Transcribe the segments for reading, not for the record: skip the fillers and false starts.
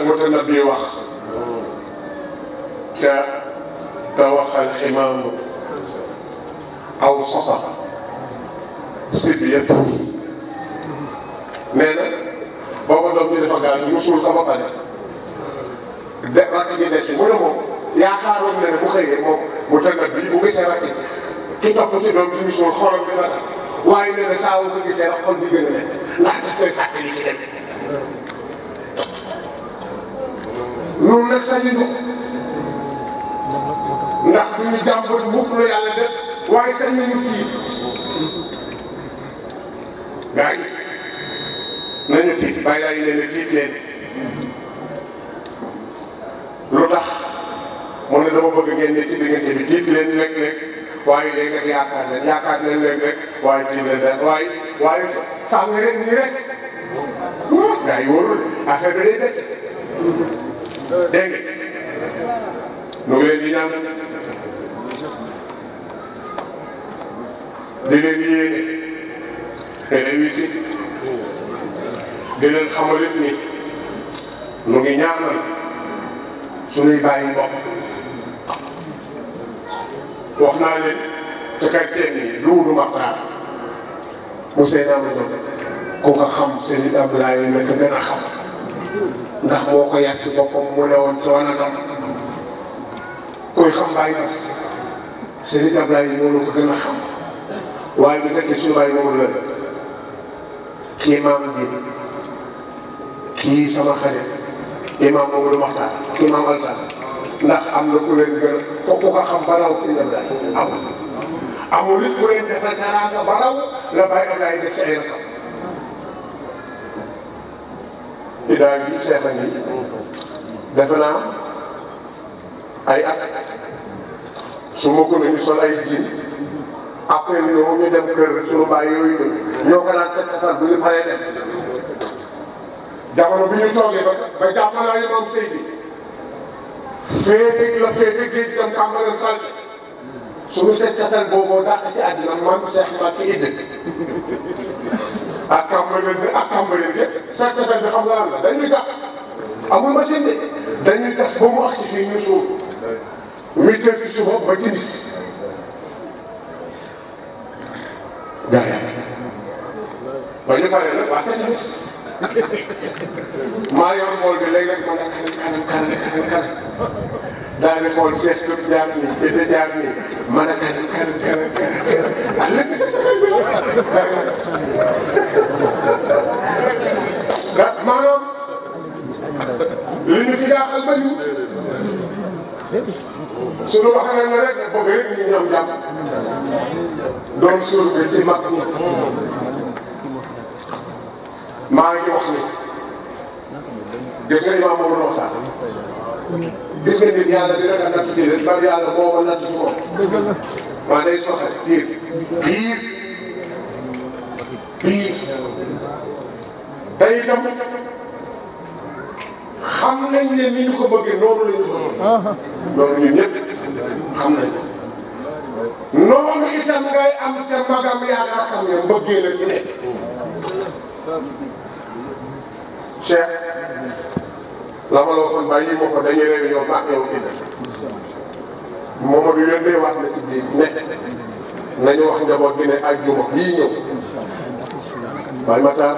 Mutanabbi wax ca tawaxal ximaamu aw sosa sibiyat nee na booba doom ji dafa gaañ ñu suul ko ba pare rakk ji des mu ne moom yaakaaroon na ne bu xëyee moom Mutanabbi bu gisee rakk ki topp ci doom bi ñu suul xolam bi la tax waaye nee na saa wu ko gisee rek xol bi gën a nekk ndax daf koy fàttali ci dem loolu nag sañu ko ndax du ñu jàmbat mukk la yàlla def waaye sañ nañu tiit gaa yi nañu tiit bàyyi laa yi leen tiit leen lu tax mu ne dama bëgg ngeen ne ci diggante bi tiit leen léeg-léeg waaye léeg-léeg yaakaar leen léeg-léeg waaye tiit leen rek waaye sàmm rek nii rek gaa yi wóorul affaire bi day bett dégg nga ñu ngi leen di ñaan di leen yéene réussir di leen xamal it ni ñu ngi ñaanal suñuy bàyyi bopp wax naa leen te quartier ni Duudu Maxtaar mu seen am na ku ko xam Serigne Abdoulaye nekk gën a xam ndax moo ko yàq boppam mu ne woon ci wanagam koy xam Baye Bass Serigne Abdoulaye moo ko gën a xam waaye bu fekkee suñu bàyyi moom la kii maam ji kii sama xarit imaam Mamadou Maxtaar kii maam Alsaan ndax am na ku leen gën a ku ko xam ba raw Serigne Abdoulaye amul it ku leen def na teraanga ba raw la Baye Abdoulaye def ci ay rakam idaa gi seexa ni defe naa ay at su ma ko ñu sol ay jiin après ñu dem kër suñu baay yooyu ñoo ko daan set bu ñu paree dem jamono bi ñu toogee ba jàppalaa yi moom sëy bi féete géej dem Cambérène Salté suñu setal booboo dàq ci àddina man Cheikh Mbacke Idde ak Cambérène gi setal bi xam nga lan la dañuy gas amul machine bi dañuy gas ba mu agsi fii ñu suuf 8 heures ci suba ba timis gaa ba ñu paree nag waa timis maa yor bool bi léeg-léeg ma ne kanam daal di xool Cheikh Diop jaar nii Bédé jaar nii ma ne kanam ah léegi maanaam li ñu fi jaaxal ba ñu suñu waxee ne rek bëgg rek ñu ñoom jàpp doon suur bi ci mag ñi maa ngi wax ni gis nga Imaam Mamadou Maxtaar gis nga nit yàlla dina ko natt ci leen ba yàlla moo ko natt ci moom maa day soxe biir te itam xam nañ ne ni ñu ko bëggee noonu la ñu ko bëggee loolu ñun ñëpp xam nañ noonu itam ngay am te magam yaa rakam ya mbëggee la ñu nekk Cheikh la ma la waxoon bàyyi ma ko dañuy réunion maak yow indi Mamadou yónnee waat na ci biir ne nañu wax njaboot gi ne àjjuma bii ñëw waaye Matar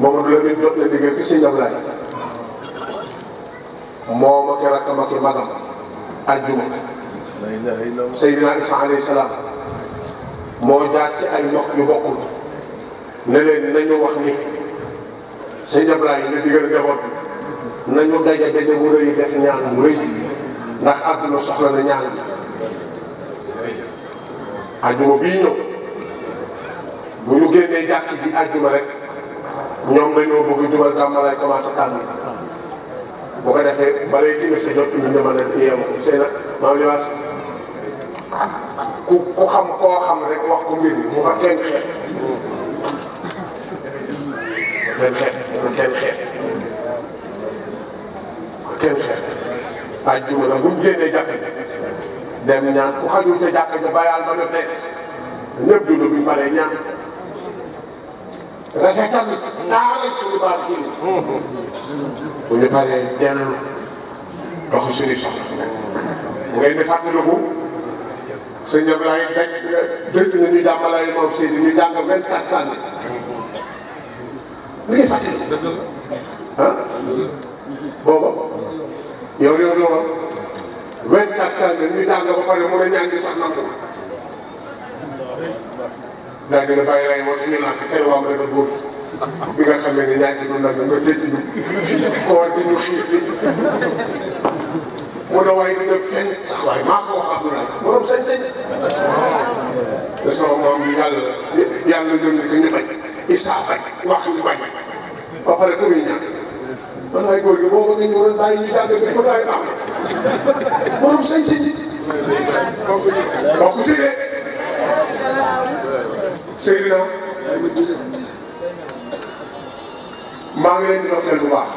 Mamadou la nit jot na liggéey ci Sëñ Ablaye moo ma ki rakkam ak magam àjjuma Seydina Isa alayhi salaam moo jaar ci ay ndox yu bokkul ne leen nañu wax ni Sëñ Ablaye la digal njaboot bi nañu daje mu rëy def ñaan mu rëy ndax àdduna soxla na ñaan àjjuma bii ñëw bu ñu génnee jàkk ji àjjuma rek ñoom dañoo bëgg jubal tàmbalaay commencé tànn bu ko defee balay dina si jot ñu mën a yeewu seen maam liwaas ku xam koo xam rek wax ko mbir mi mu ko kenn xeet kenn xeet àjjuma la bu ñu génnee jàkk dem ñaan ku xajul ca jàkk ja bàyyal ba def nekk ñëpp dund bi paree ñaan rafetal taaral suñu baat gi bu ñu paree dellu doxu suñu soxla bu ngeen di fàttaliku sëñ Ablaye daj dëkk na ñu jàmbalaay moom Seydi ñu jàng 24 ans li ngay fàttaliku ah booba yow la woon 24 ans ñu jàng ba pare mu ne ñaan gi sax nangu daa gën a bàyyi lay moo te ñu naan kenn waa ma góor bi nga xam ne ñaan gi du nag nga dëj ñu fii koor gi ñu xiif li mu ne waaye dina fenn sax waaye maa ko wax Abdoulaye borom sañ-sañ te sama moom yi yàlla yónni ko ñu bañ Issa bañ wax ñu bañ ba pare ku muy ñaan man ay góor gi boobu nga ñu waroon bàyyi ñu jàng bi ko daay baax borom sañ-sañ bokk ci de Seydina maa ngi leen di ndokkeel bu baax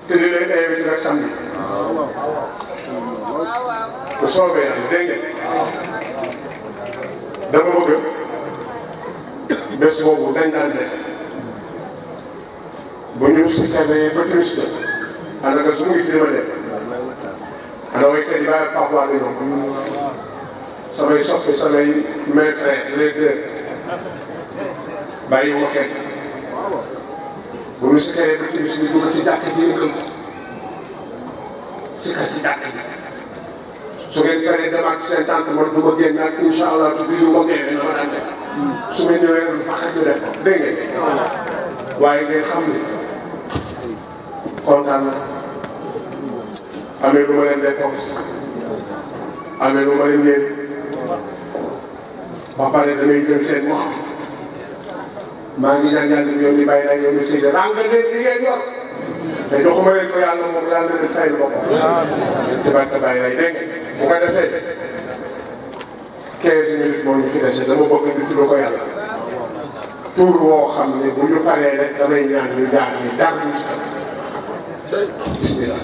te di leen invité rek samedi bu soobee yàlla dégg ngeen dama bëgg bés boobu dañ daan def bu ñu si xamee ba timis jot ànd ak su mu ngi fi dama def ana waykat yi bàyyi Pape Wade ñoom samay soppi samay mes frères les deux bàyyi ma kenn bu ñu si xamee ba timis ñu dugg ci jàkk ji yëngal si kat ci jàkk ji su ngeen paree demaat seen tànk man du ma génn ak incha allah te bii du ma génne na ma daan def su ma ñëwee lu faxat ñu def ko dégg ngeen waaye ngeen xam ni kontaan na amee lu ma leen dépense amee lu ma leen yéen ba pare damay jël seen wax maa ngi ñaan yàlla yow mi bàyyi naa yow mi Seydi ràng leen li ngeen yor te joxuma leen ko yàlla moom yàlla na leen fay lu boppam ci barke bàyyi lay dégg bu ko defee 15 minutes moo ñu fi dese dama bëgg di tudd ko yàlla tur woo xam ne bu ñu paree rek damay ñaan ñu jaar ñu dara ñu ci bismillah